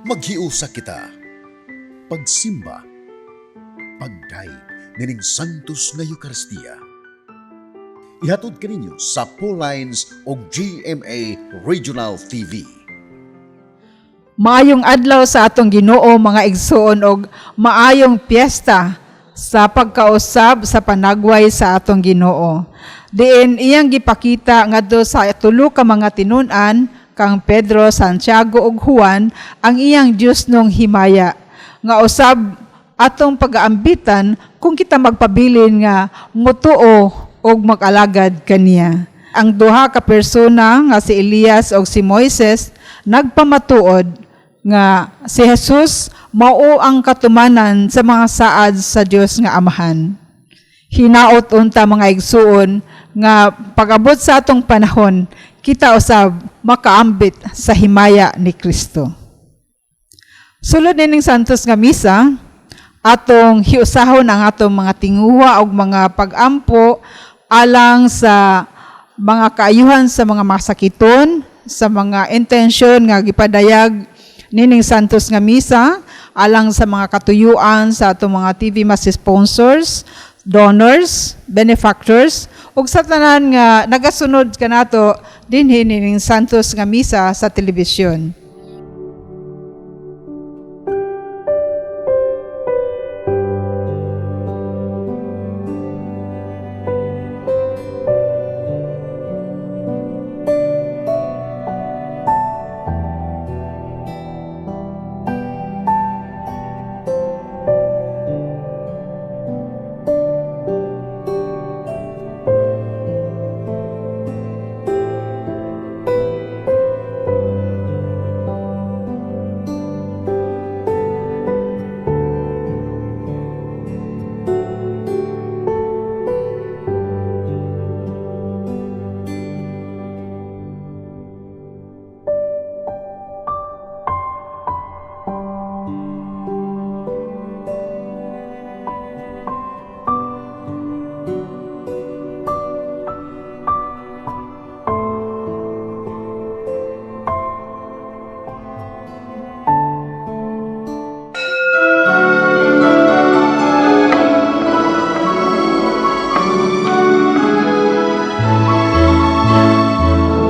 Maghiusa kita. Pagsimba. Pagdayeg nining Santos nga Eukaristiya. Ihatod kaninyo sa Lines o GMA Regional TV. Maayong adlaw sa atong Ginoo, mga igsuon, og maayong piyesta sa pagkausab sa panagway sa atong Ginoo. Diin iyang gipakita ngadto sa tulo ka mga tinun-an kang Pedro, Santiago ug Juan ang iyang Diosnong himaya nga usab atong pagaambitan kung kita magpabilin nga mutuo og mag-alagad kaniya. Ang duha ka persona nga si Elias ug si Moises nagpamatuod nga si Jesus mao ang katumanan sa mga saad sa Dios nga Amahan. Hinaot unta, mga igsuon, nga pag-abot sa atong panahon, kita usab makaambit sa himaya ni Kristo. Sulod nining Santos nga Misa, atong hiusahon ang atong mga tinguha ug mga pag-ampo alang sa mga kaayuhan sa mga masakiton, sa mga intensyon nga gipadayag nining Santos nga Misa, alang sa mga katuyuan sa atong mga TV Mass sponsors, donors, benefactors, ug sa tanan nga nagasunod kanato dinhi nining Santos nga Misa sa telebisyon.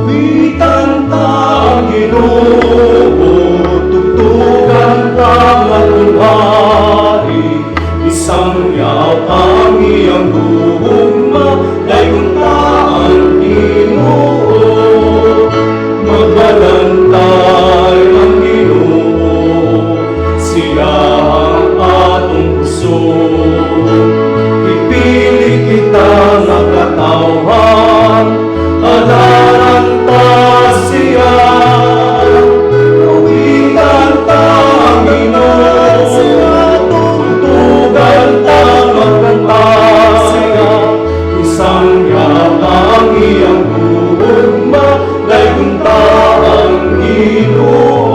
Awitan ta ang Ginoo, tugtugan ta ang atong hari, isangyaw ang iyang gugma, dayon ta ang Ginoo. Magbalantay ang Ginoo, siya ang atong kusog. Ipili kita nga katawhan, adaran ta siya. Awitan ta ang Ginoo, tugtugan ta magkanta siya. Isangyaw ang iyang gugma, dayon ta ang Ginoo.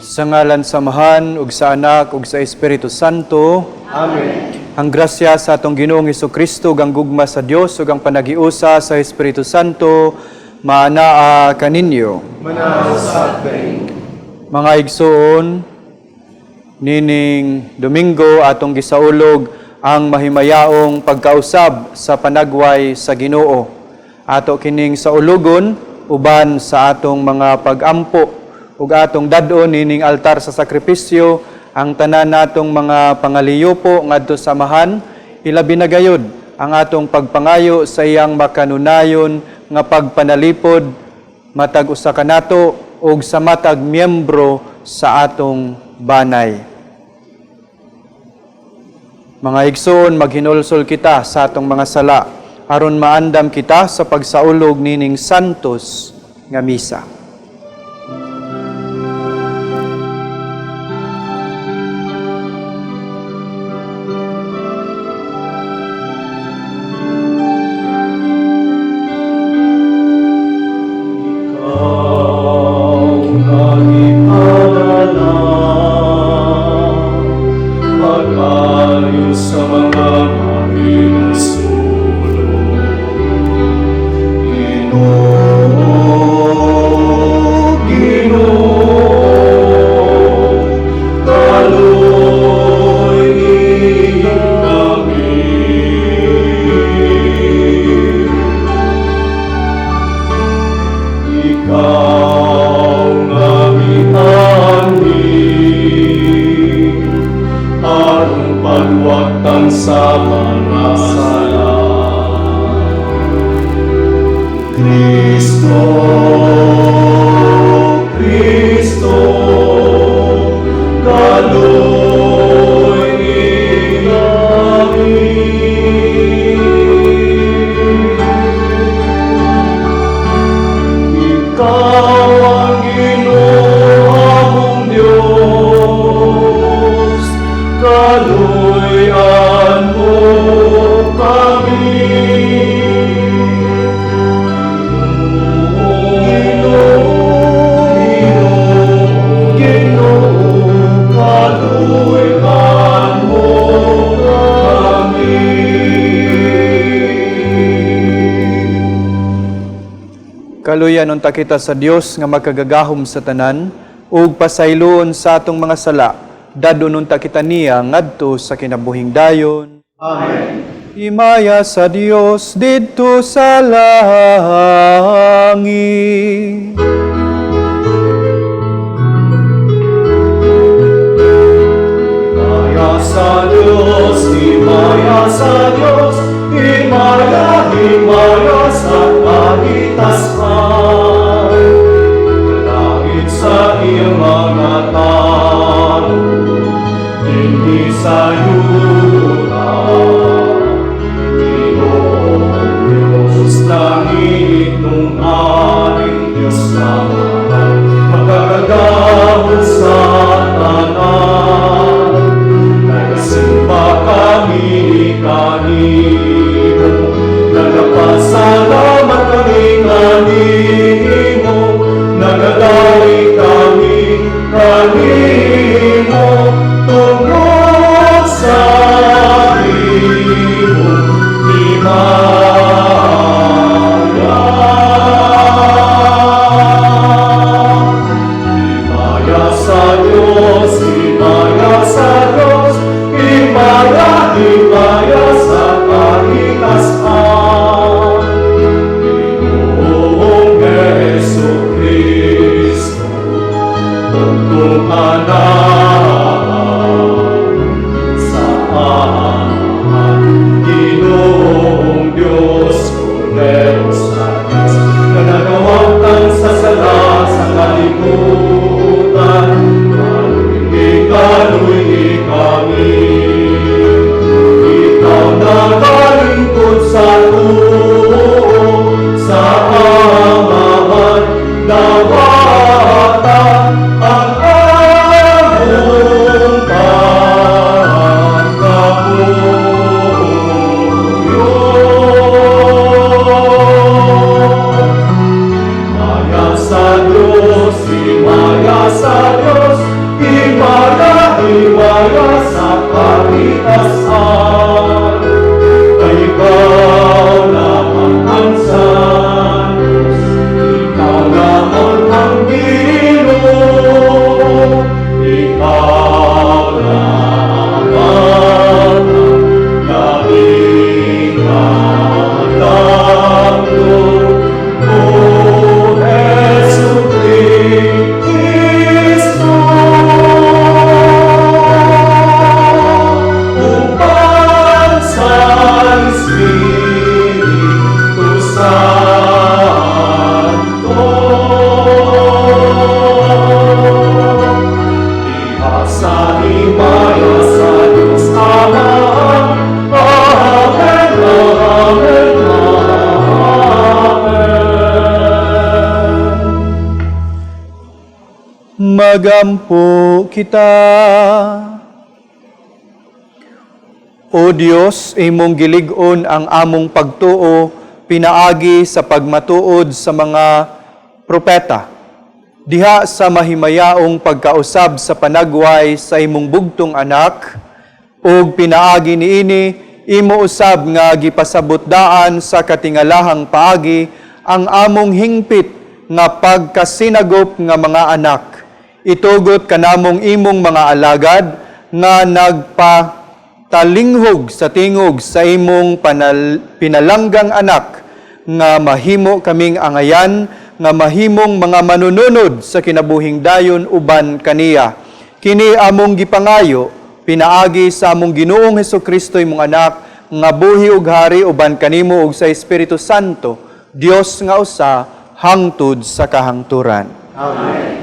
Sa ngalan sa Amahan, ug sa Anak, ug sa Espiritu Santo. Amen. Ang grasya sa atong Ginoong Kristo, ug ang gugma sa Dios, ug ang panagiusa sa Espiritu Santo maanaa kaninyo. Manausap kay Mga igsoon, nining Domingo atong gisaulog ang mahimayaong pagkausab sa panagway sa Ginoo. Ato kining saulugon uban sa atong mga pagampo ug atong dad-on nining altar sa sakripisyo ang tanan natong mga pangaliyupo ngadto sa Amahan, ilabi na gayud ang atong pagpangayo sa iyang makanunayon nga pagpanalipod matag usa kanato ug sa matag miyembro sa atong banay. Mga igsoon, maghinulsol kita sa atong mga sala aron maandam kita sa pagsaulog nining Santos nga Misa. Ikaw nga gipadala pag-ayo sa mga mahinulsol. Ginoo, Kaluy kami. Ikaw ang Ginoo among Diyos, kaluy-an mo kami. Ginoo, Ginoo, Ginoo, kaluy-an mo kami. Kaluyan unta kita sa Dios nga makagagahom sa tanan ug pasayloon sa atong mga sala. Dadon unta kita niya ngadto sa kinabuhing dayon. Amen. Himaya sa Dios didto sa langit. Himaya sa Diyos, himaya sa Diyos, himaya, himaya sa kahitasan. Kalangit sa iyang mga tao, dinhi sa yuta. Ginoong Diyos, langit nung ating Diyos naman, makagagahom sa tanan. Nagasimba kami kanimo, nagapasalamat kami kanimo, nagadawit kami kanimo, tungod sa imong himaya. Himaya sa Diyos, himaya sa Diyos, himaya, himaya sa kahitasan. Ginoong Hesu Kristo, bugtong anak, sa Amahan, Ginoong Diyos, Kordero sa Diyos, na nagawangkan sa sala sa kalibutan, kaluy kami. Ikaw nagalingkod sa tuo, sa Amahan, dawata ang among pagkapuyo. Himaya sa Diyos, himaya sa Diyos, himaya, himaya sa kahitasan. Kay ikaw lamang ang Diyos, ikaw lamang ang Ginoo, ikaw lamang ang labing kadaklo. O Hesu Kristo, upan sa Espiritu Santo. Diha sa himaya sa Diyos Ama. Amen, Amen, Amen. Magampo kita. O Dios, imong gilig-on ang among pagtuo pinaagi sa pagmatuod sa mga propeta. Diha sa mahimayaong pagkausab sa panagway sa imong bugtong anak, ug pinaagi niini imo usab nga gipasabot daan sa katingalahang paagi ang among hingpit nga pagkasinagop nga mga anak. Itugot kanamong imong mga alagad nga nagpatalinghog sa tingog sa imong pinalanggang anak nga mahimo kaming angayan nga mahimong mga manununod sa kinabuhing dayon uban kaniya. Kini among gipangayo pinaagi sa among Ginoong Hesukristo, imong anak, nga buhi ug hari uban kanimo ug sa Espiritu Santo, Dios nga usa hangtod sa kahangturan. Amen.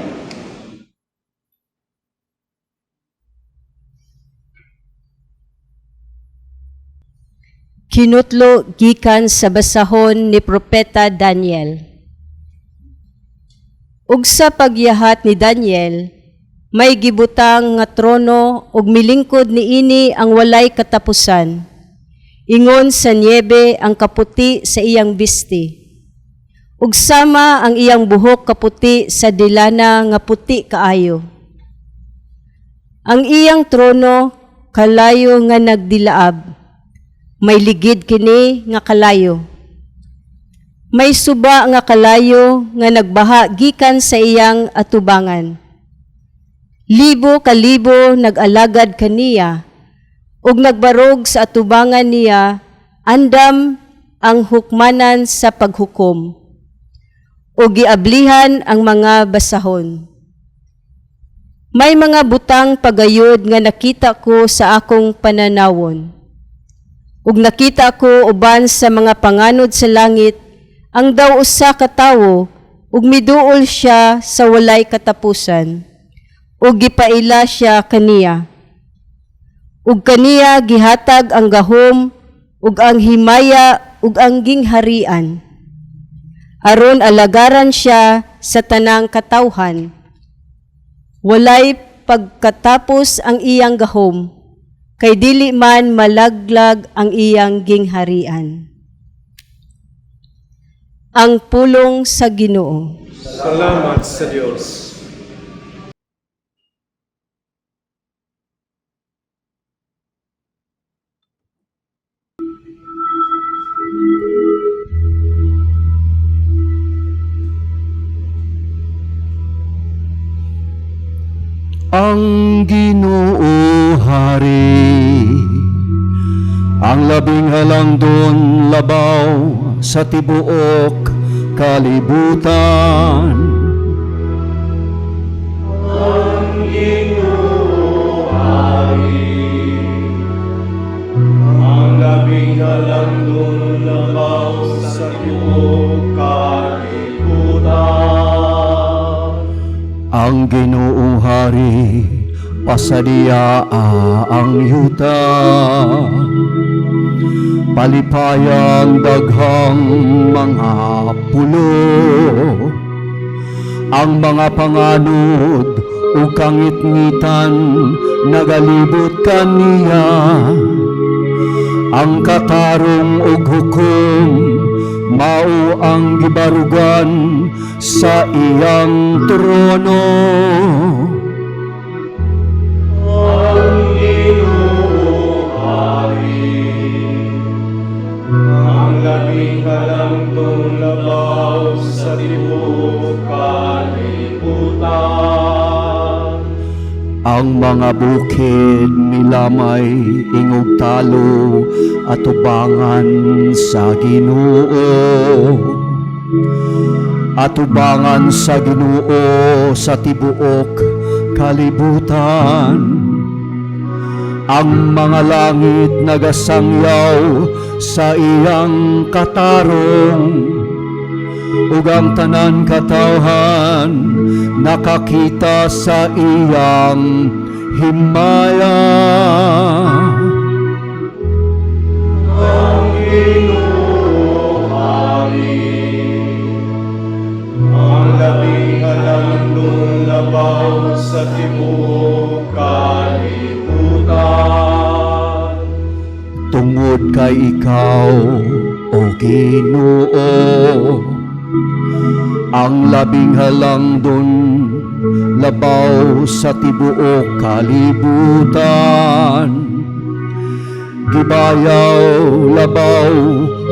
Kinutlo gikan sa basahon ni Propeta Daniel. Ug sa pagyahat ni Daniel, may gibutang nga trono ug milingkod niini ang walay katapusan. Ingon sa niebe ang kaputi sa iyang bisti. Ug sama ang iyang buhok kaputi sa dilana nga puti kaayo. Ang iyang trono kalayo nga nagdilaab. May ligid kini nga kalayo. May suba nga kalayo nga nagbaha gikan sa iyang atubangan. Libo kalibo nag-alagad kaniya ug nagbarog sa atubangan niya, andam ang hukmanan sa paghukom ug giablihan ang mga basahon. May mga butang pagayod nga nakita ko sa akong pananawon. Ug nakita ko uban sa mga panganod sa langit ang daw usa ka tawo ug miduol siya sa walay katapusan ug gipaila siya kaniya. Ug kaniya gihatag ang gahom ug ang himaya ug ang gingharian, aron alagaran siya sa tanang katawhan. Walay pagkatapos ang iyang gahom, kay dili man malaglag ang iyang gingharian. Ang pulong sa Ginoo. Salamat sa Diyos. Ang Ginoo hari, ang labing halangdon labaw sa tibuok kalibutan. Ang Ginoo hari, ang labing halangdon labaw sa tibuok kalibutan. Ang Ginoo hari, pasadia ang yuta. Palipayang daghang mga pulo, ang mga panganod ug kangitngitan nagalibot kaniya. Ang katarong ug hukom mao ang gibarugan sa iyang trono. Ang Ginoo hari, ang labing halangdon labaw sa tibuok kalibutan. Ang mga bukid milamay ingog talo atubangan sa Ginoo. Atubangan sa Ginoo sa tibuok kalibutan. Ang mga langit nagasangyaw sa iyang katarong, ug ang tanan katawhan nakakita sa iyang himaya. Ang Ginoo hari, ang labing halangdon labaw sa tibuok kalibutan. Tungod kay ikaw, O Ginoo, ang labing halangdon labaw sa tibuok kalibutan. Gibayaw labaw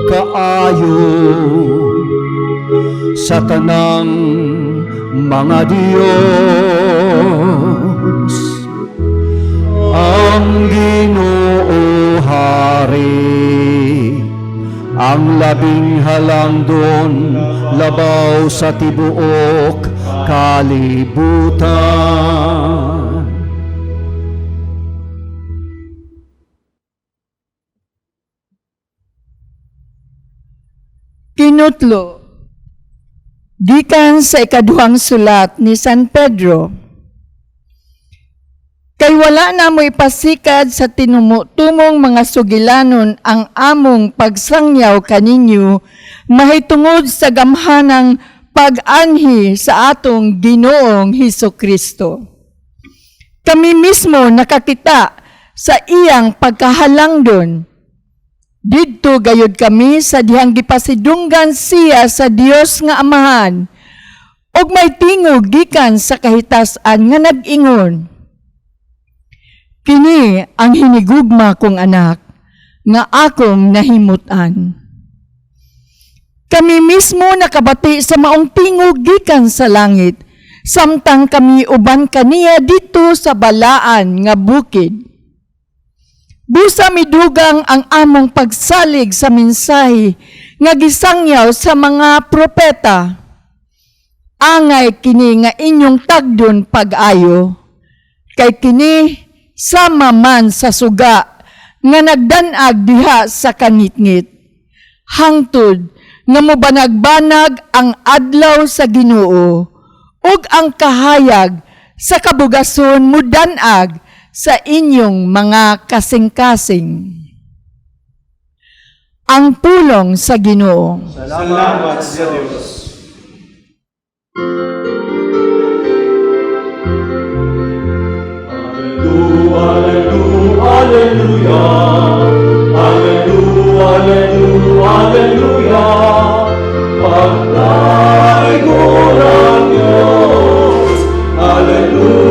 kaayo sa tanang mga Diyos. Ang Ginoo hari, ang labing halangdon labaw sa tibuok kalibutan. Kinutlo gikan sa ikaduhang sulat ni San Pedro. Kay wala na mo ipasikad sa tinumo-tumong mga sugilanon ang among pagsangyaw kaninyo mahitungod sa gamhanang pag-anhi sa atong Ginoong Hesus Kristo. Kami mismo nakakita sa iyang pagkahalangdon. Didto gayud kami sa dihang gipasidunggan siya sa Dios nga Amahan ug may tingog gikan sa kahitasan nga nag-ingon: "Kini ang hinigugma kong anak nga akong nahimut-an." Kami mismo nakabati sa maong tingog gikan sa langit samtang kami uban kaniya didto sa balaan nga bukid. Busa midugang ang among pagsalig sa mensahe nga gisangyaw sa mga propeta. Angay kini nga inyong tagdon pag-ayo, kay kini sama man sa suga nga nagdanag diha sa kangitngit, hangtod nga mobanag-banag ang adlaw sa Ginoo ug ang kahayag sa kabugason mudanag sa inyong mga kasing-kasing. Ang pulong sa Ginoo. Salamat sa Dios. Alleluia, alleluia, alleluia, alleluia, alleluia. Pagdaigo ng Diyos, alleluia.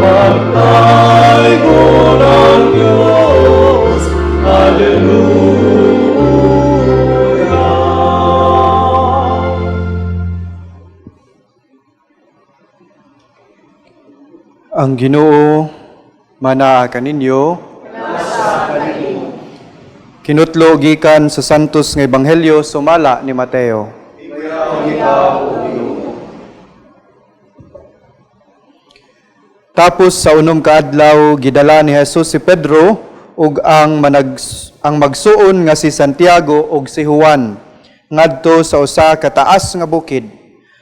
Pagdaigo ng Diyos, alleluia. Ang Ginoo manaa kaninyo. Kinutlo gikan sa Santos nga Ebanghelyo sumala ni Mateo. Tapos sa unom ka adlaw gidala ni Jesus si Pedro ug ang magsuon nga si Santiago ug si Juan ngadto sa usa ka taas nga bukid.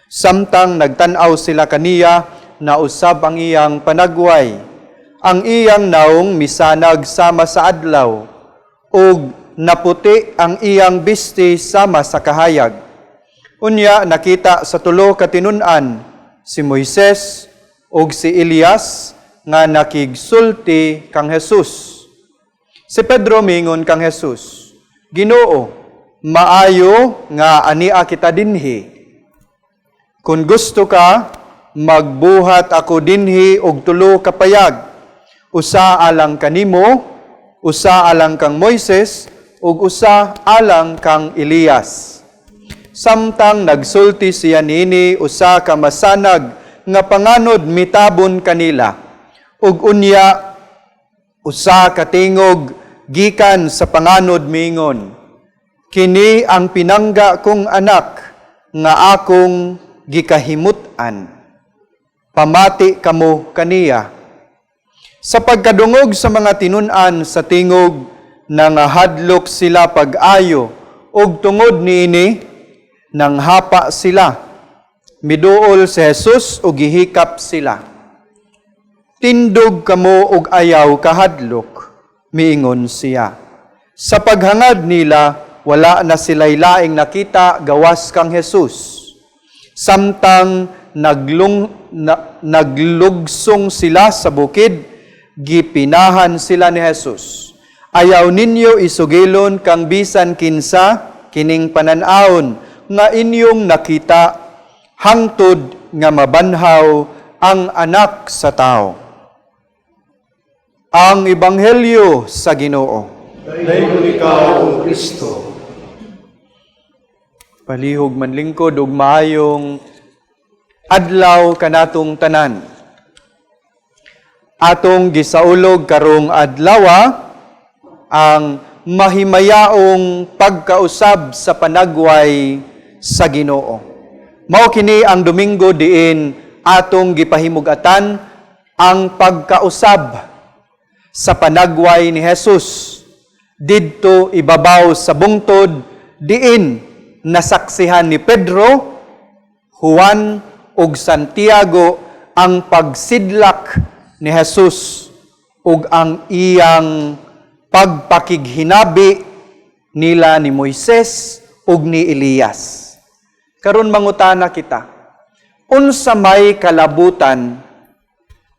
Samtang nagtan-aw sila kaniya, nausab ang iyang panagway. Ang iyang naong misanag sama sa adlaw, ug naputi ang iyang bisti sama sa kahayag. Unya nakita sa tulo ka tinun-an si Moises ug si Elias nga nakigsulti kang Jesus. Si Pedro mingon kang Jesus, "Ginoo, maayo nga ania kita dinhi. Kung gusto ka, magbuhat ako dinhi og tulo ka payag. Usa alang kanimo, usa alang kang Moises, ug usa alang kang Elias." Samtang nagsulti siya niini, usa ka masanag nga panganod mitabon kanila. Ug unya usa ka tingog gikan sa panganod miingon, "Kini ang pinangga kong anak nga akong gikahimut-an. Pamati kamo kaniya." Sa pagkadungog sa mga tinun-an sa tingog, nangahadlok sila pag-ayo, ug tungod niini nanghapa sila. Miduol si Jesus ug gihikap sila. "Tindog kamo ug ayaw kahadlok," miingon siya. Sa paghangad nila, wala na sila'y laing nakita gawas kang Jesus. Samtang naglugsong sila sa bukid, gipinahan sila ni Jesus. "Ayaw ninyo isugilon kang bisan kinsa kining panan-awon nga inyong nakita hangtod nga mabanhaw ang Anak sa Tao." Ang Ebanghelyo sa Ginoo. Dayon ikaw, O Kristo. Palihog manlingkod ug maayong adlaw kanatong tanan. Atong gisaulog karong adlawa ang mahimayaong pagkausab sa panagway sa Ginoo. Mao kini ang Domingo diin atong gipahimugatan ang pagkausab sa panagway ni Jesus didto ibabaw sa bungtod, diin nasaksihan ni Pedro, Juan ug Santiago Ang pagsidlak ni Jesus ug ang iyang pagpakighinabi nila ni Moises ug ni Elias. Karon mangutana kita, unsa may kalabutan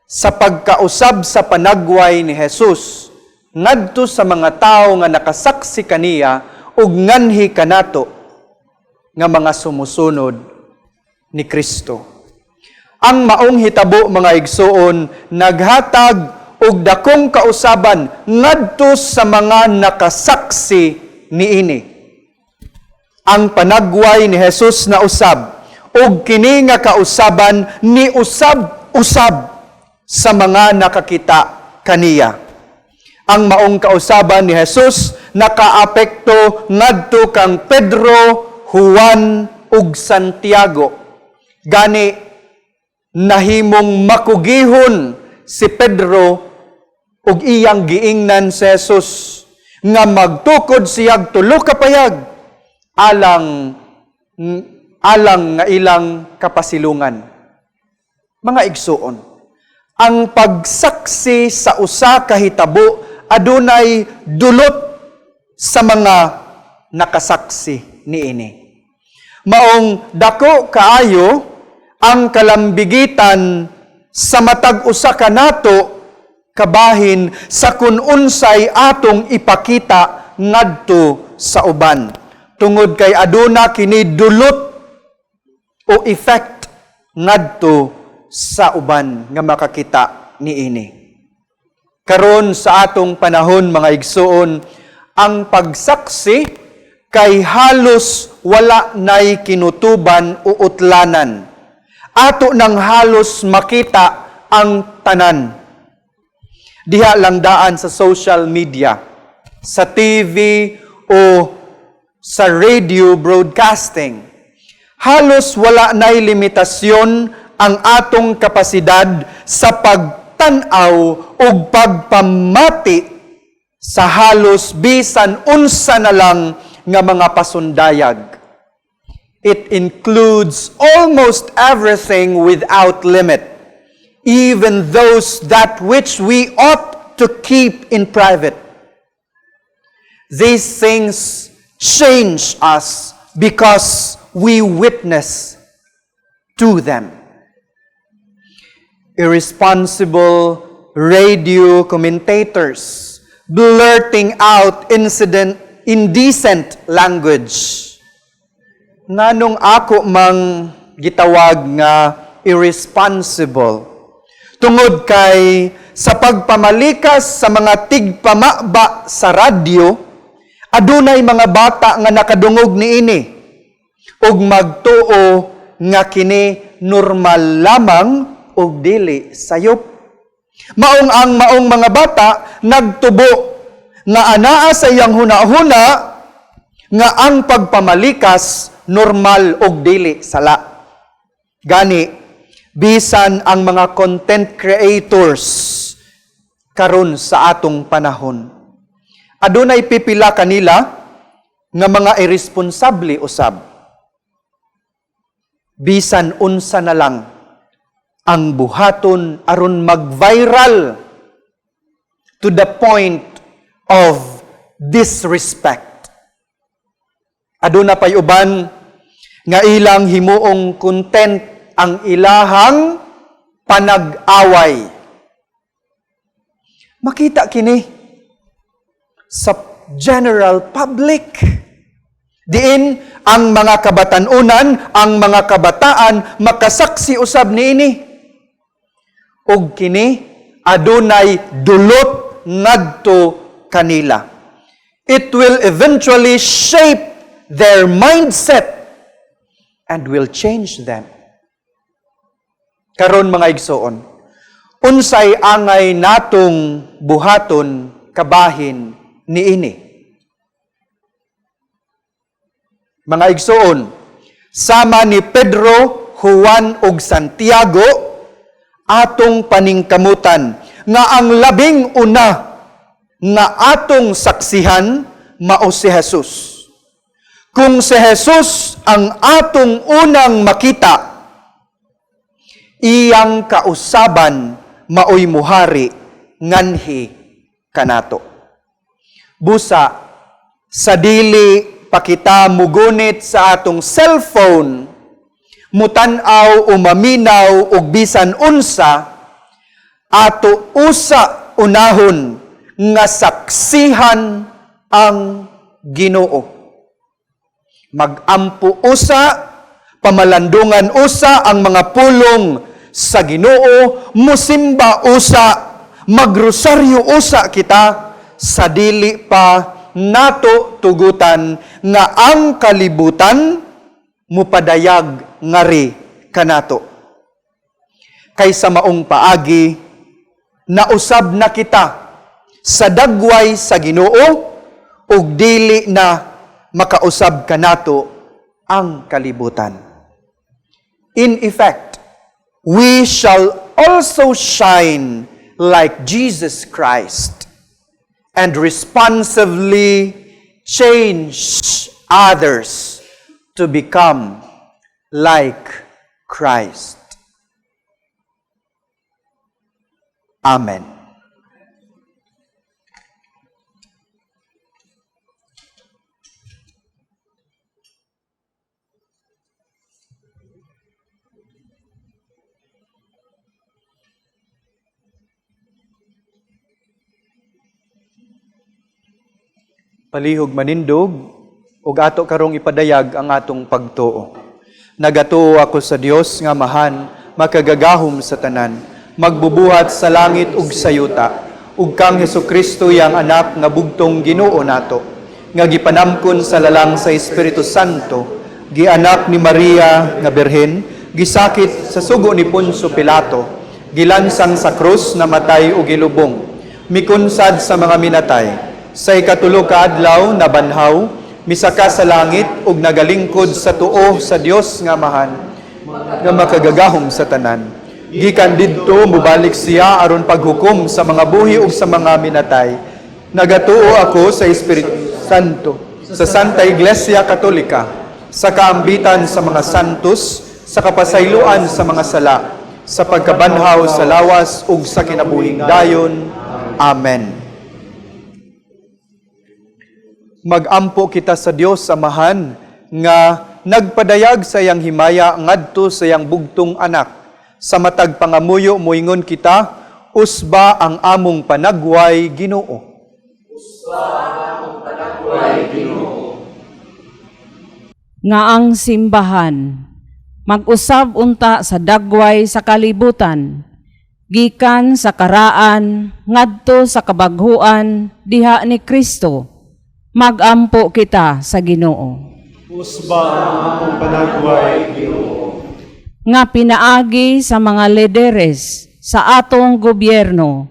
sa pagkausab sa panagway ni Jesus ngadto sa mga tawo nga nakasaksi kaniya ug nganhi kanato nga mga sumusunod ni Kristo? Ang maong hitabo, mga igsuon, naghatag og dakong kausaban ngadto sa mga nakasaksi niini. Ang panagway ni Jesus na usab ug kini nga kausaban ni usab-usab sa mga nakakita kaniya. Ang maong kausaban ni Jesus nakaapekto ngadto kang Pedro, Juan ug Santiago. Gani nahimong makugihon si Pedro ug iyang giingnan si Jesus nga magtukod siyag tulo ka payag alang alang nga ilang kapasilungan. Mga igsuon, ang pagsaksi sa usa ka hitabo adunay dulot sa mga nakasaksi niini. Maong dako kaayo ang kalambigitan sa matag usa kanato kabahin sa kun unsay atong ipakita ngadto sa uban, tungod kay aduna kini dulot o effect ngadto sa uban nga makakita niini. Karon sa atong panahon, mga igsuon, ang pagsaksi kay halos wala nay kinutuban o utlanan. Ato nang halos makita ang tanan. Diha lang daan sa social media, sa TV o sa radio broadcasting. Halos wala nay limitasyon ang atong kapasidad sa pagtan-aw ug pagpamati sa halos bisan unsa na lang nga mga pasundayag. It includes almost everything without limit, even those that which we ought to keep in private. These things change us because we witness to them. Irresponsible radio commentators blurting out incident indecent language. Nganong ako mang gitawag nga irresponsible? Tungod kay sa pagpamalikas sa mga tigpamaba sa radyo, adunay mga bata nga nakadungog niini ug magtuo nga kini normal lamang ug dili sayop. Maong ang maong mga bata nagtubo nga anaa sa iyang huna-huna nga ang pagpamalikas normal ug dili sala. Gani bisan ang mga content creators karon sa atong panahon, adunay pipila kanila nga mga irresponsable usab. Bisan unsa na lang ang buhaton aron mag-viral to the point of disrespect. Aduna pay uban nga ilang himuong content ang ilahang panag-away. Makita kini sa general public. Diin ang mga kabatanunan, ang mga kabataan makasaksi usab niini. Ug kini adunay dulot ngadto kanila. It will eventually shape their mindset and will change them. Karon, mga igsoon, unsay angay natong buhaton kabahin niini? Mga igsoon, sama ni Pedro, Juan ug Santiago, atong paningkamutan nga ang labing una nga atong saksihan mao si Jesus. Kung si Jesus ang atong unang makita, Iyang kausaban maoy muhari nganhi kanato. Busa sa dili pa kita mugunit sa atong cellphone, mutan-aw o maminaw og bisan unsa, ato usa unahon nga saksihan ang Ginoo. Magampo usa, pamalandungan usa ang mga pulong sa Ginoo, musimba usa, magrosaryo usa kita sa dili pa nato tugutan nga ang kalibutan mupadayag ngari kanato. Kay sa maong paagi, nausab na kita sa dagway sa Ginoo ug dili na makausab kanato ang kalibutan. In effect, we shall also shine like Jesus Christ and responsively change others to become like Christ. Amen. Palihog manindog ug ato karong ipadayag ang atong pagtuo. Nagatuo ako sa Dios nga Amahan, makagagahom sa tanan, magbubuhat sa langit ug sa yuta, ug kang Hesukristo iyang anak nga bugtong Ginoo nato, nga gipanamkon sa lalang sa Espiritu Santo, gianak ni Maria nga birhen, gisakit sa sugo ni Poncio Pilato, gilansang sa krus, namatay ug gilubong, mikunsad sa mga minatay, sa ikatulo ka adlaw nabanhaw, misaka sa langit ug nagalingkod sa tuo sa Dios nga Amahan, nga makagagahom sa tanan. Gikan didto mubalik siya aron paghukom sa mga buhi ug sa mga minatay. Nagatuo ako sa Espiritu Santo, sa Santa Iglesia Katolika, sa kaambitan sa mga santos, sa kapasayloan sa mga sala, sa pagkabanhaw sa lawas ug sa kinabuhing dayon. Amen. Magampo kita sa Dios Amahan nga nagpadayag sa iyang himaya ngadto sa iyang bugtong anak. Sa matag pangamuyo moingon kita, usba ang among panagway, Ginoo. Usba ang among panagway, Ginoo. Nga ang simbahan mag-usab unta sa dagway sa kalibutan, gikan sa karaan ngadto sa kabaghuan diha ni Kristo. Magampo kita sa Ginoo. Usba ang among panagway, Ginoo. Nga pinaagi sa mga lideres sa atong gobyerno,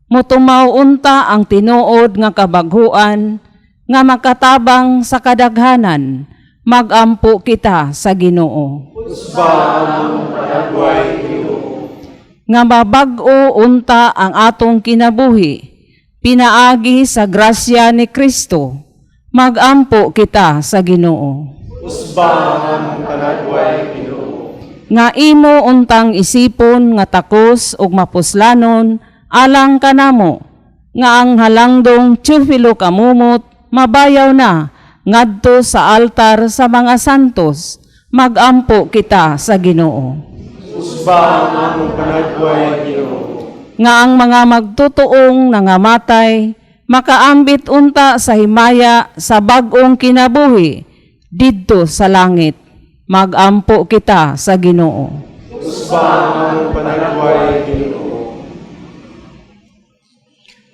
mutumaw unta ang tinuod nga kabaghuan nga makatabang sa kadaghanan. Magampo kita sa Ginoo. Usba ang among panagway, Ginoo. Nga mabag-o unta ang atong kinabuhi, pinaagi sa grasya ni Kristo. Magampo kita sa Ginoo. Usba ang among panagway, Ginoo. Nga imo untang isipon nga takos ug mapuslanon alang kanamo, nga ang halangdong Teofilo Camomot mabayaw na ngadto sa altar sa mga santos. Magampo kita sa Ginoo. Usba ang among panagway, Ginoo. Nga ang mga magtutuong nangamatay makaambit unta sa himaya sa bag-ong kinabuhi didto sa langit. Magampo kita sa Ginoo. Usba ang among panagway, Ginoo.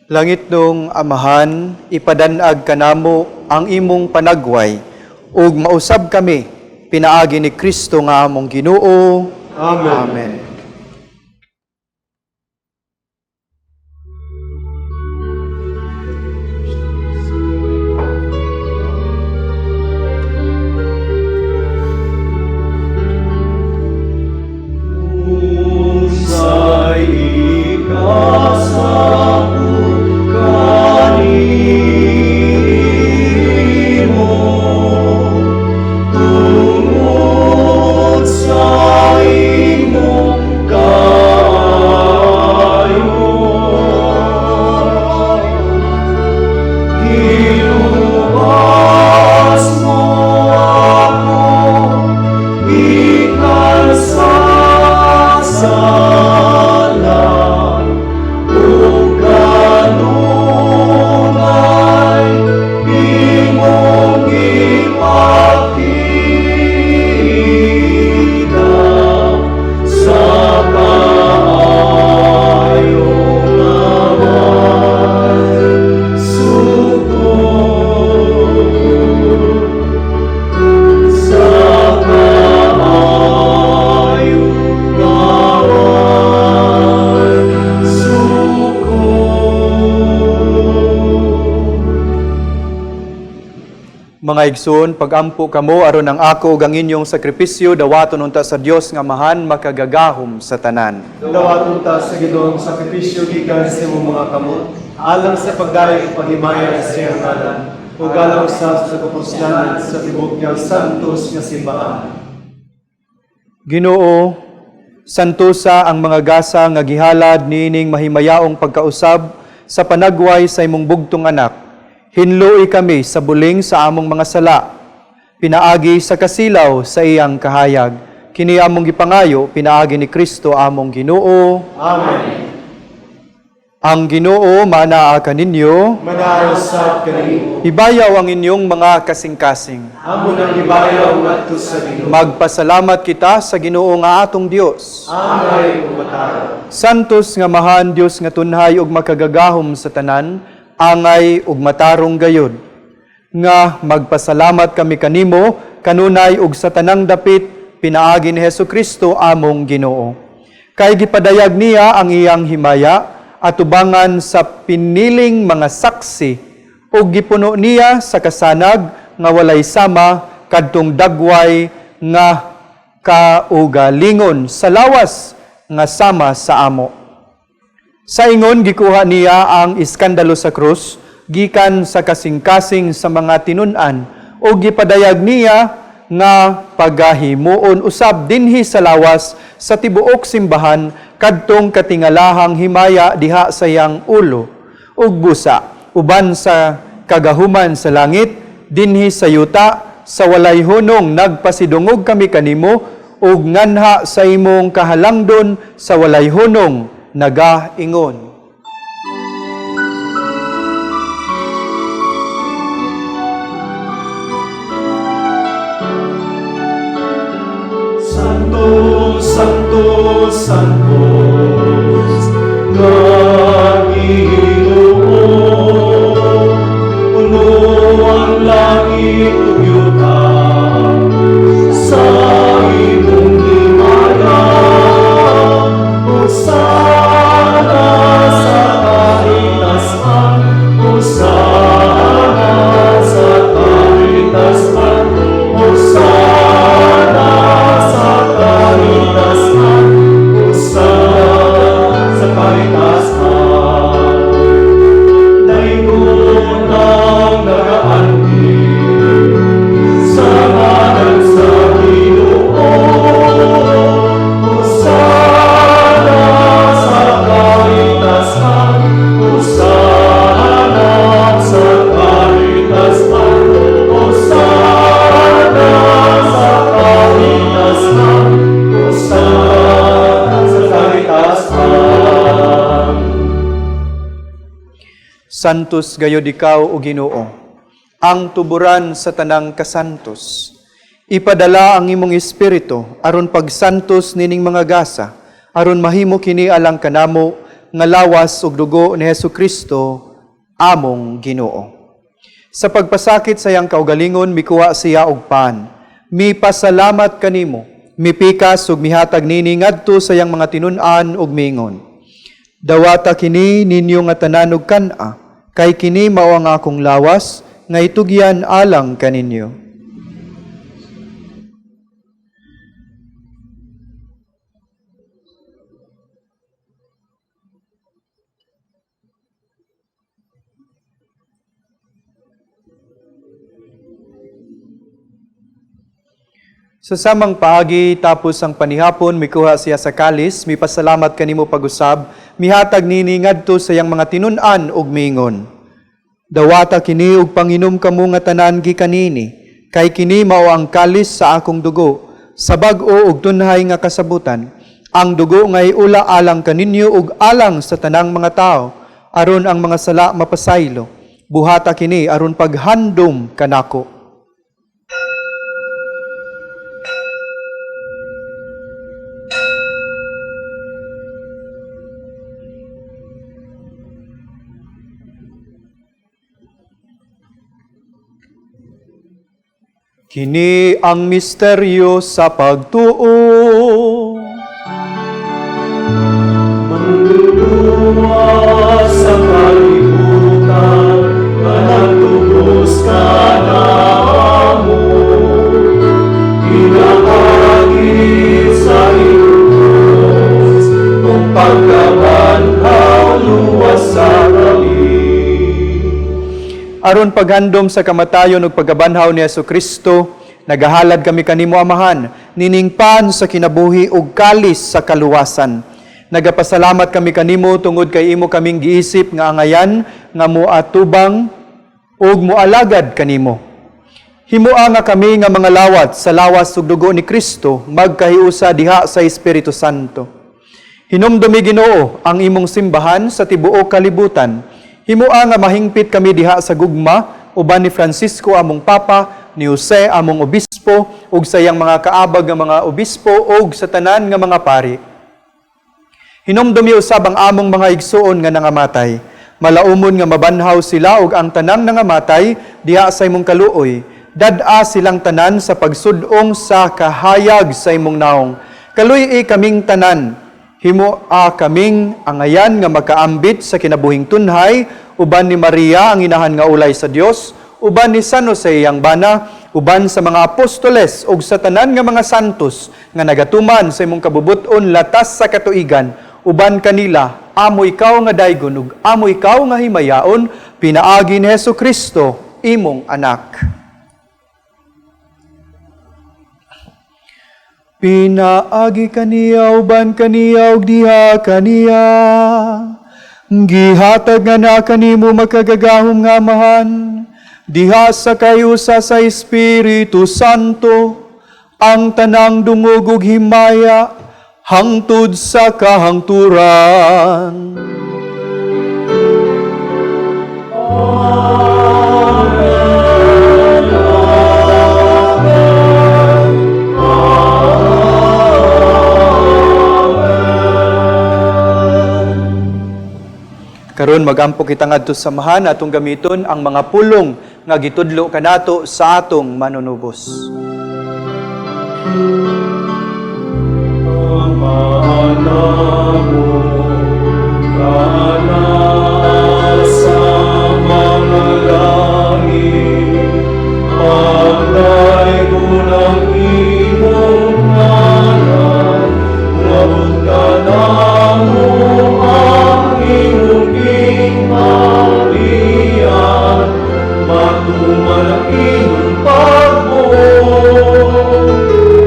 Langit nung Amahan, ipadanag kanamo ang imong panagway ug mausab kami pinaagi ni Kristo nga among Ginoo. Amen. Amen. Unsay ikasakop kanimo tungod sa imong Mga igsoon, pagampo kamo aron ang ako ug ang inyong sakripisyo dawaton unta sa Dios nga Amahan makagagahom sa tanan. Dawaton ta sa Ginoong sakripisyo gikan sa imong mga kamot, alang sa pagdayeg ug paghimaya sa iyang ngalan, ug alang usab sa kapuslanan sa tibuok niyang santos nga simbahan. Ginoo, santosa ang mga gasa nga gihalad niining mahimayaong pagkausab sa panagway sa imong bugtong anak. Hinloi kami sa buling sa among mga sala. Pinaagi sa kasilaw sa iyang kahayag. Kini among gipangayo, pinaagi ni Kristo among Ginoo. Amen. Ang Ginoo manaa kaninyo. Manaa usab kanimo. Ibayaw ang inyong mga kasing-kasing. Amo nang gibayaw ngadto sa Ginoo. Magpasalamat kita sa Ginoo nga atong Dios. Angay ug matarong. Santos nga Amahan, Dios nga tunhay ug makagagahom sa tanan, angay ug matarong gayod. Nga magpasalamat kami kanimo kanunay ug sa tanang dapit pinaagi ni Hesukristo among Ginoo. Kay gipadayag niya ang iyang himaya atubangan sa piniling mga saksi ug gipuno niya sa kasanag nga walay sama kadtong dagway nga kaugalingon sa lawas nga sama sa amo. Sa ingon gikuha niya ang iskandalo sa krus gikan sa kasing-kasing sa mga tinun-an ug gipadayag niya nga pagahimuon usab dinhi sa lawas sa tibuok simbahan kadtong katingalahang himaya diha sa iyang ulo ug busa uban sa kagahuman sa langit dinhi sa yuta sa walay hunong. Nagpasidungog kami kanimo ug nganha sa imong kahalangdon sa walay hunong nagaingon. Santo, Santo, Santos, nga Ginoo, puno ang langit ug yuta sa imong himaya. Hosana sa kaitasan, Hosana sa kaitasan, Hosana sa kaitasan, Hosana sa kaitasan. Daygon ang nagaanhi sa ngalan sa Ginoo. Hosana sa kaitasan, Hosana sa kaitasan, Hosana sa kaitasan, Hosana sa kaitasan. Santos gayod ikaw, o Ginoo, ang tuburan sa tanang kasantos. Ipadala ang imong espiritu aron pagsantos nining mga gasa, aron mahimo kini alang kanamo nga lawas ug dugo ni Hesukristo among Ginoo. Sa pagpasakit sa iyang kaugalingon, mikuha siya og pan. Mipasalamat kanimo, mipikas ug mihatag nini ngadto sa iyang mga tinun-an ug miingon: "Dawata kini ninyo nga tanan ug kan-a, kay kini mao ang akong lawas nga itugyan alang kaninyo." Sa samang paagi, tapos ang panihapon, mikuha siya sa kalis, mipasalamat kanimo pag-usab, mihatag nini ngadto sa iyang mga tinun-an ug miingon: "Dawata kini ug panginom kamo nga tanan gikan niini, kay kini mao ang kalis sa akong dugo, sa bag-o ug tunhay nga kasabutan. Ang dugo nga iula alang kaninyo ug alang sa tanang mga tao, aron ang mga sala mapasaylo. Buhata kini aron paghandom kanako." Kini ang misteryo sa pagtuo. Manluluwas sa kalibutan, nga nagtubos kanamo. Aron paghandom sa kamatayon ug pagkabanhaw ni Kristo, nagahalad kami kanimo, Amahan, nining pan sa kinabuhi ug kalis sa kaluwasan. Nagapasalamat kami kanimo tungod kay imo kaming giisip nga angayan nga moatubang ug moalagad kanimo. Himua nga kami nga mga lawat sa lawas ug dugo ni Kristo magkahiusa diha sa Espiritu Santo. Hinumdumi, Ginoo, ang imong simbahan sa tibuok kalibutan. Himua nga mahingpit kami diha sa gugma uban ni Francisco among Papa, ni Jose among obispo, ug sa iyang mga kaabag nga mga obispo ug sa tanan nga mga pari. Hinumdumi usab ang among mga igsuon nga nangamatay. Malaumon nga mabanhaw sila ug ang tanang nangamatay diha sa imong kaluoy. Dad-a silang tanan sa pagsud-ong sa kahayag sa imong naong. Kaluy-i kaming tanan. Himoa kaming angayan nga makaambit sa kinabuhing tunhay uban ni Maria ang inahan nga ulay sa Dios, uban ni San Jose iyang bana, uban sa mga apostoles ug sa tanan nga mga santos nga nagatuman sa imong kabubut-on latas sa katuigan. Uban kanila amo ikaw nga daygon ug amo ikaw nga himayaon pinaagi ni Hesus Kristo, imong anak. Pinaagi kaniya, uban kaniya ug diha kaniya, gihatag nga na kanimo, makagagahom nga Amahan, diha sa kahiusa sa Espiritu Santo, ang tanang dungog ug himaya hangtod sa kahangturan. Karon magampo kita ngadto sa Amahan, atong gamiton ang mga pulong nga gitudlo kanato sa atong Manunubos. Ama namo, nga sa mga langit, pagdaygon ang imong ngalan, moabot kanamo ang imong gingharian, matuman ang imong pagbuot,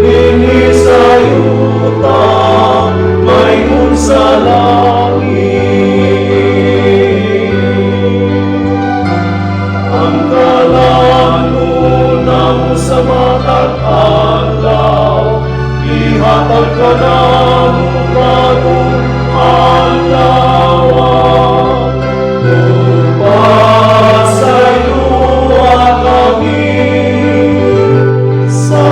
dinhi sa yuta, maingon sa langit. Ang kalanon namo sa matag adlaw, ihatag kanamo karong adlaw. Ug pasayloa kami sa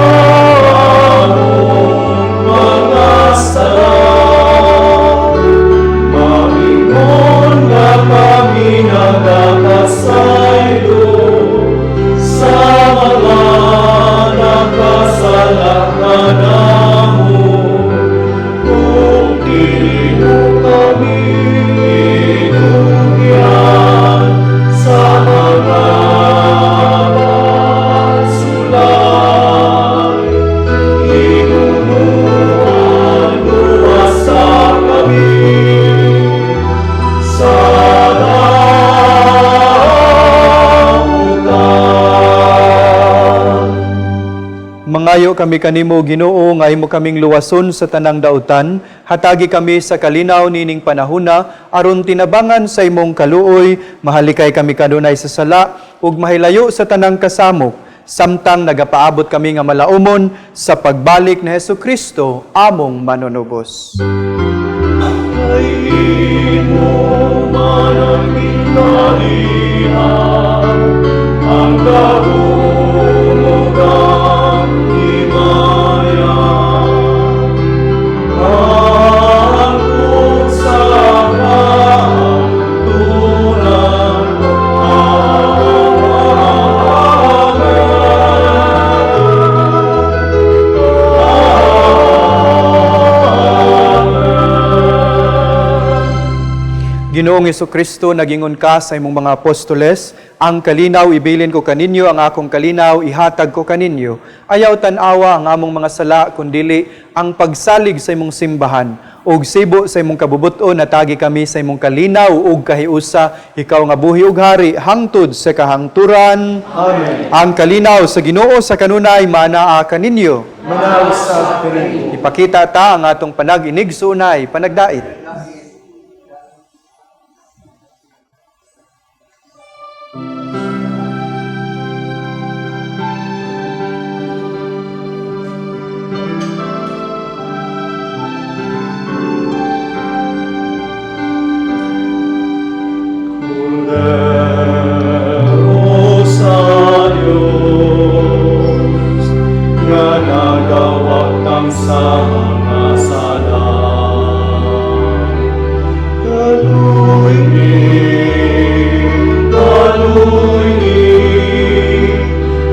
among mga sala, maingon nga kami nagapasaylo sa mga nakasala kanamo. Ug dili mo kami itugyan sa mga pagsulay, Hinumduman, luwasa kami sa dautan. Mangayo kami kanimo, Ginoo, nga imo kaming luwason sa tanang dautan. Hatagi kami sa kalinaw nining panahuna aron tinabangan sa imong kaluoy, mahalikay kami kanunay sa sala ug mahilayo sa tanang kasamok samtang nagapaabot kami nga malaumon sa pagbalik ni Hesus Kristo among Manunubos. Kay imo man ang gingharian, ang gahom ug ang himaya, hangtod sa kahangturan. Amen. Ginoong Kristo, nagingon ka sa imong mga apostoles, "Ang kalinaw ibilin ko kaninyo, ang akong kalinaw ihatag ko kaninyo." Ayaw tan-awa ang among mga sala, kundili ang pagsalig sa imong simbahan. Ug sibo sa imong kabubuton natagi kami sa imong kalinaw ug kahiusa, ikaw nga buhi ug hari hangtod sa kahangturan. Amen. Ang kalinaw sa Ginoo sa kanunay manaa kaninyo. Manaw sa kanimo. Ipakita ta ang atong panag-inigsuunay, panagdait. Kordero sa Diyos, nga nagawagtang sa mga sala. Kaluy kaluy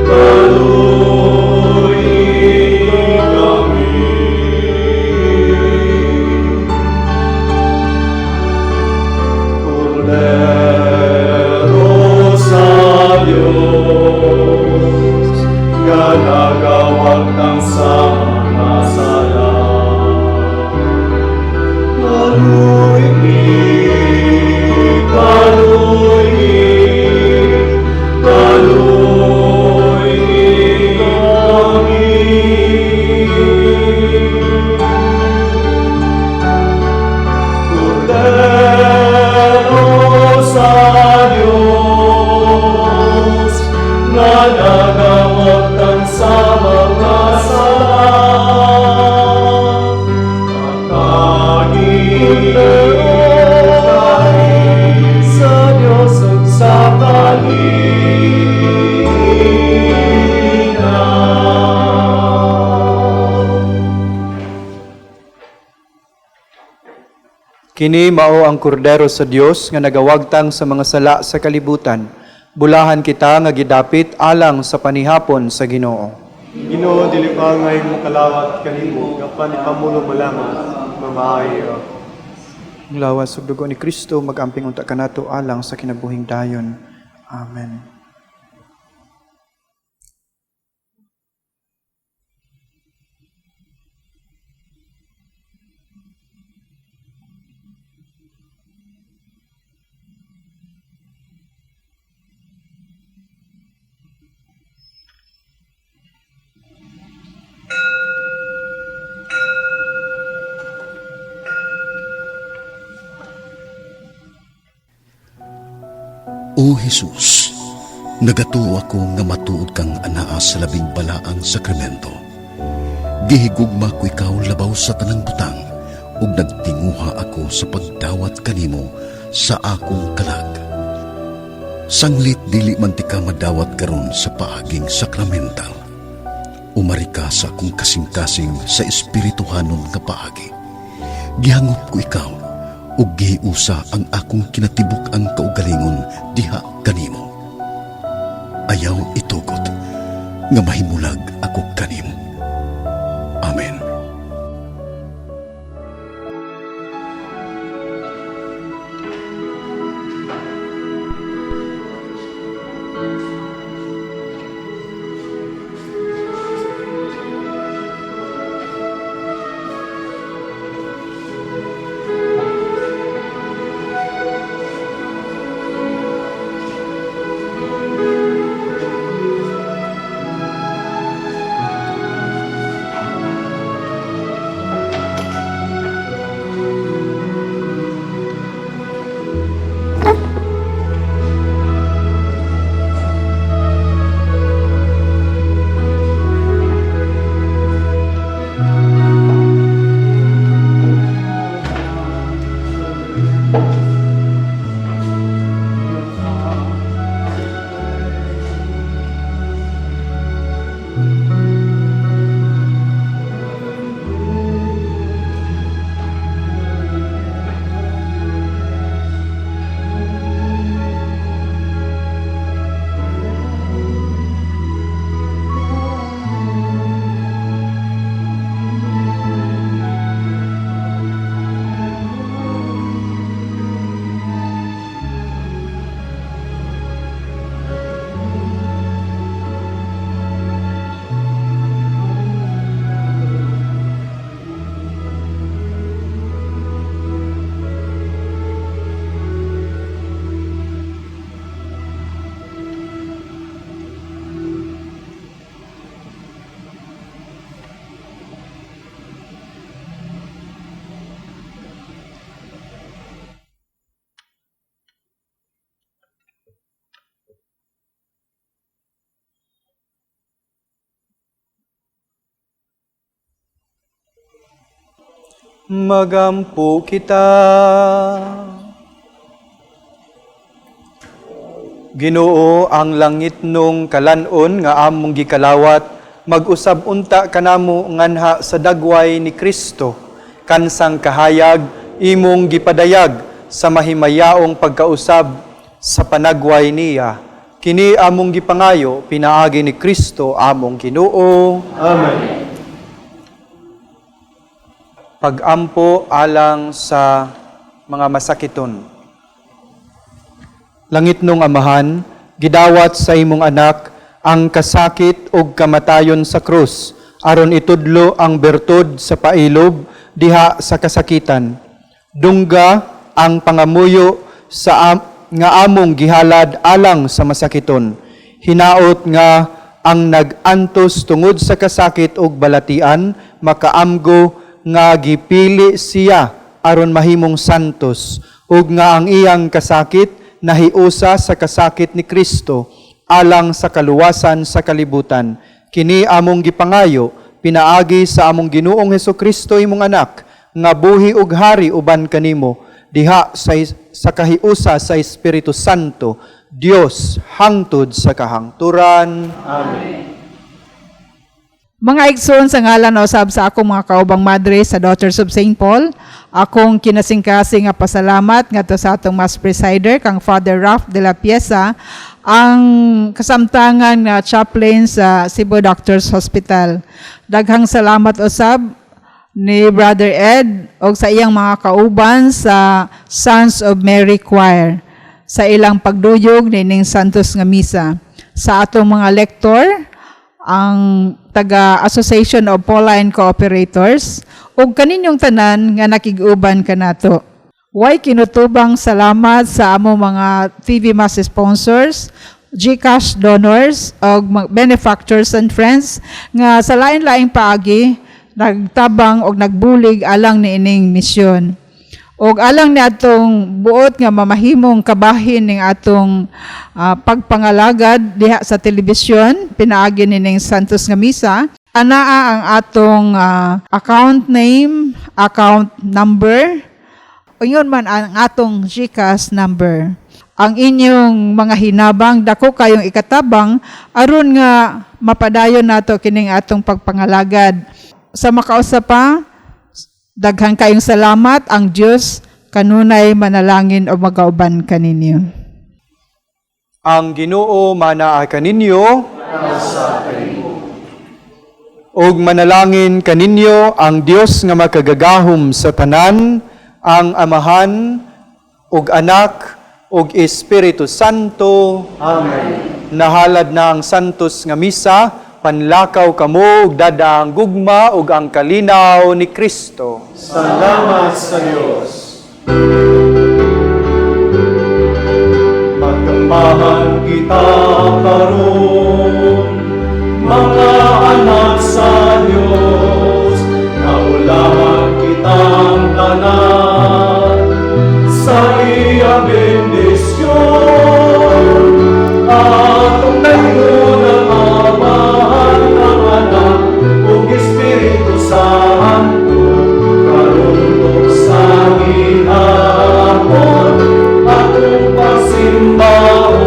kaluy kami. Kordero sa Diyos, nga nagawagtang sa mga sala. Kaluy kaluy kaluy kami. Kordero sa Diyos, nga nagawagtang sa mga sala. Atagi sa Diyos ug sa kalinaw. Kini mao ang kordero sa Dios nga nagawagtang sa mga sala sa kalibutan. Bulahan kita nga gidapit alang sa panihapon sa Ginoo. Ginoo, dili pa nga imong kalawat kanimo, gapan ipamulo mo lamang, mamaayo. Ang lawas ug dugo ni Kristo magamping unta kanato alang sa kinabuhing dayon. Amen. O Jesus, nagatuo ako nga matuod kang anaa sa labing balaang sakramento. Gihigugma ko ikaw labaw sa tanang butang ug nagtinguha ako sa pagdawat kanimo sa akong kalag. Sanglit dili man ti ka madawat karon sa paaging sakramental. Umari ka sa akong kasing-kasing sa espirituhanon nga paagi. Gihangop ko ikaw ug gihiusa ang akong kinatibuk-ang kaugalingon diha kanimo. Ayaw itugot nga mahimulag ako kanimo. Amen. Magampo kita. Ginoo, ang langitnong kalan-on nga among gikalawat, mag-usab unta kanamo nganha sa dagway ni Kristo. Kansang kahayag imong gipadayag sa mahimayaong pagkausab sa panagway niya. Kini among gipangayo pinaagi ni Kristo among Ginoo. Amen. Pagampo alang sa mga masakiton. Langitnong Amahan, gidawat sa imong anak ang kasakit ug kamatayon sa krus aron itudlo ang bertud sa pailob diha sa kasakitan. Dungga ang pangamuyo sa nga among gihalad alang sa masakiton. Hinaot nga ang nag-antos tungod sa kasakit ug balatian makaamgo nga gipili siya aron mahimong santos ug nga ang iyang kasakit nahiusa sa kasakit ni Kristo alang sa kaluwasan sa kalibutan. Kini among gipangayo pinaagi sa among Ginoong Hesukristo, imong anak, nga buhi ug hari uban kanimo diha sa kahiusa sa Espiritu Santo, Dios, hangtod sa kahangturan. Amen. Mga igsoon, sa ngalan usab sa akong mga kaubang madre sa Daughters of St. Paul, akong kinasingkasing nga pasalamat ngadto sa atong Mass Presider kang Father Ralph de la Pieza, ang kasamtangan nga chaplain sa Cebu Doctors Hospital. Daghang salamat usab ni Brother Ed og sa iyang mga kauban sa Sons of Mary Choir sa ilang pagduyog nining Santos nga Misa. Sa atong mga lektor, ang taga Association of Pauline Cooperators, ug kaninyong tanan nga nakig-uban kanato. Way kinutubang salamat sa among mga TV Mass sponsors, GCash donors ug benefactors and friends nga sa lain-laing paagi nagtabang og nagbulig alang niining misyon. Og alang ni atong buot nga mamahimong kabahin ning atong pagpangalagad diha sa telebisyon pinaagi nining Santos nga Misa, anaa ang atong account name, account number, ingon man ang atong GCash number. Ang inyong mga hinabang dako kayong ikatabang aron nga mapadayon nato kining atong pagpangalagad. Sa makausa pa, daghan kayong salamat. Ang Dios kanunay manalangin o magauban kaninyo. Ang Ginoo manaa kaninyo ug manalangin kaninyo ang Dios nga makagagahom sa tanan, ang Amahan ug Anak ug Espiritu Santo. Amen. Nahalad na ang Santos nga Misa, panlakaw kamo ug dada ang gugma ug ang kalinaw ni Kristo. Salamat sa Diyos. Magambahan kita karon, mga anak sa Diyos, naulahan kitang tanan sa iya bendisyon. Atong dayon ang Amahan, ang Anak, ug Espiritu Santo, karon ug sa gihapon, atong pagsimbahon.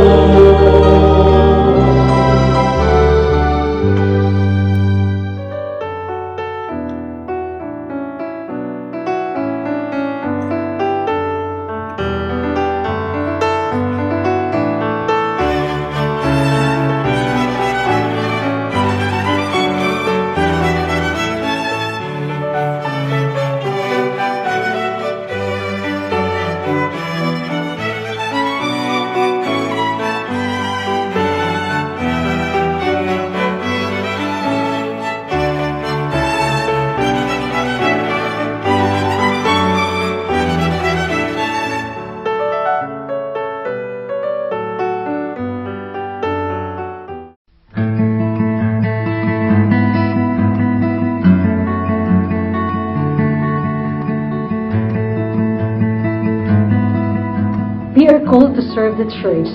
We are called to serve the Church,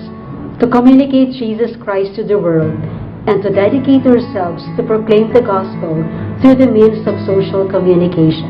to communicate Jesus Christ to the world, and to dedicate ourselves to proclaim the gospel through the means of social communication.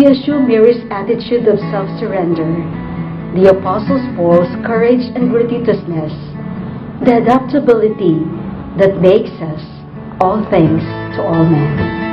We assume Mary's attitude of self-surrender, the Apostle Paul's courage and gratuitousness, the adaptability that makes us all things to all men.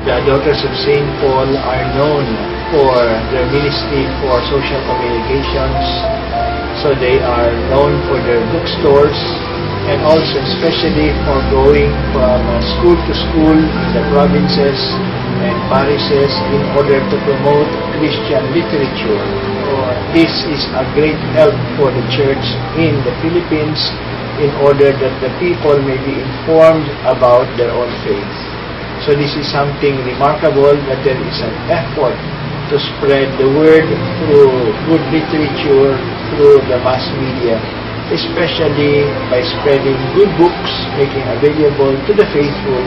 The Daughters of St. Paul are known for their ministry for social communications. So they are known for their bookstores and also especially for going from school to school in the provinces and parishes in order to promote Christian literature. So this is a great help for the church in the Philippines in order that the people may be informed about their own faith. So this is something remarkable, that there is an effort to spread the word through good literature, through the mass media, especially by spreading good books, making available to the faithful,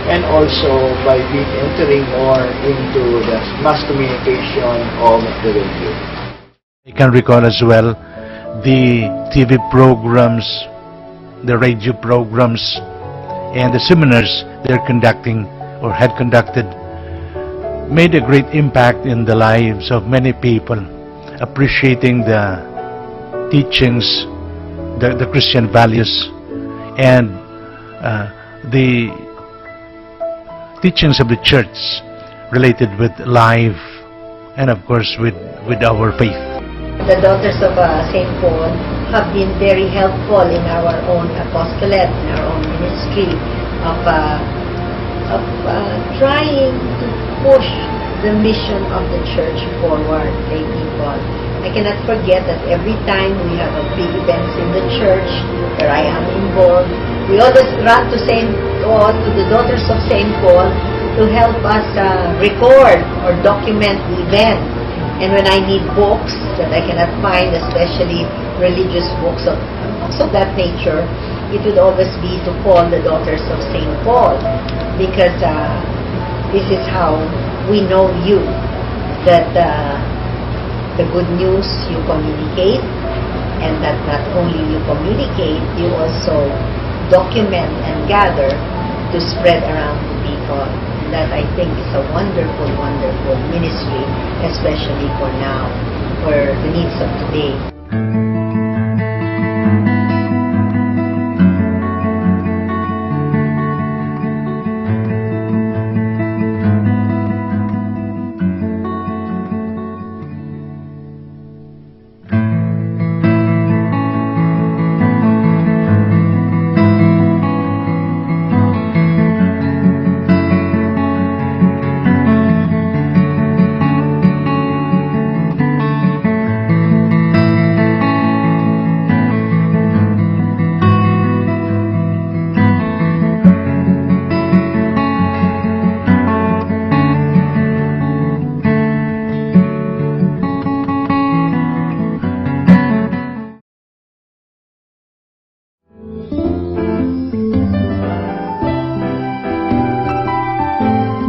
and also by being entering more into the mass communication of the radio. I can recall as well the TV programs, the radio programs, and the seminars they're conducting or had conducted made a great impact in the lives of many people, appreciating the teachings, the Christian values, and the teachings of the church related with life and, of course, with our faith. The Daughters of St. Paul have been very helpful in our own apostolate, in our own ministry of trying to push the mission of the church forward, lay people. I cannot forget that every time we have a big events in the church where I am involved, we always run to St. Paul, to the Daughters of St. Paul, to help us record or document the event. And when I need books that I cannot find, especially religious books of that nature, it would always be to call the Daughters of St. Paul, because this is how we know you, that the good news you communicate, and that not only you communicate, you also document and gather to spread around to people. And that, I think, is a wonderful, wonderful ministry, especially for now, for the needs of today.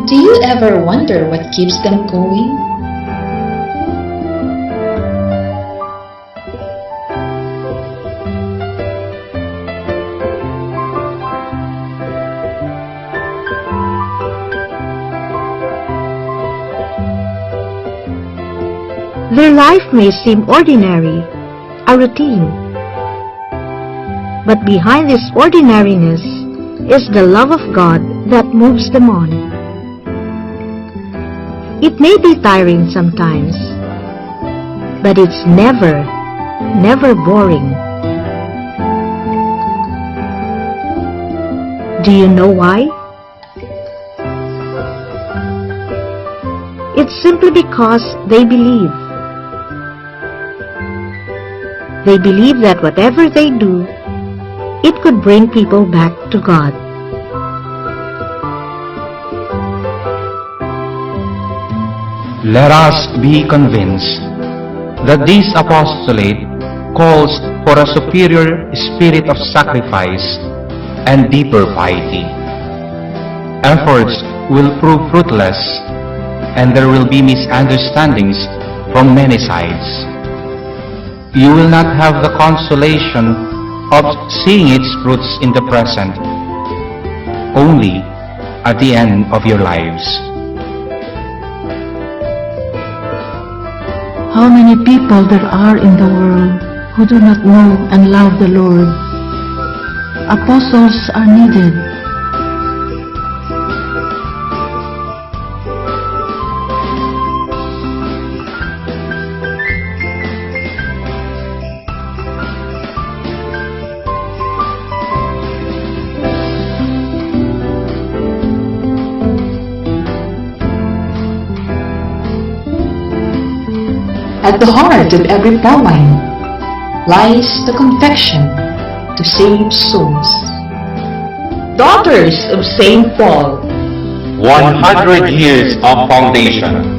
Do you ever wonder what keeps them going? Their life may seem ordinary, a routine. But behind this ordinariness is the love of God that moves them on. It may be tiring sometimes, but it's never, never boring. Do you know why? It's simply because they believe. They believe that whatever they do, it could bring people back to God. Let us be convinced that this apostolate calls for a superior spirit of sacrifice and deeper piety. Efforts will prove fruitless, and there will be misunderstandings from many sides. You will not have the consolation of seeing its fruits in the present, only at the end of your lives. How many people there are in the world who do not know and love the Lord. Apostles are needed. At the heart of every Pauline lies the confession to save souls. Daughters of St. Paul. 100 years of foundation.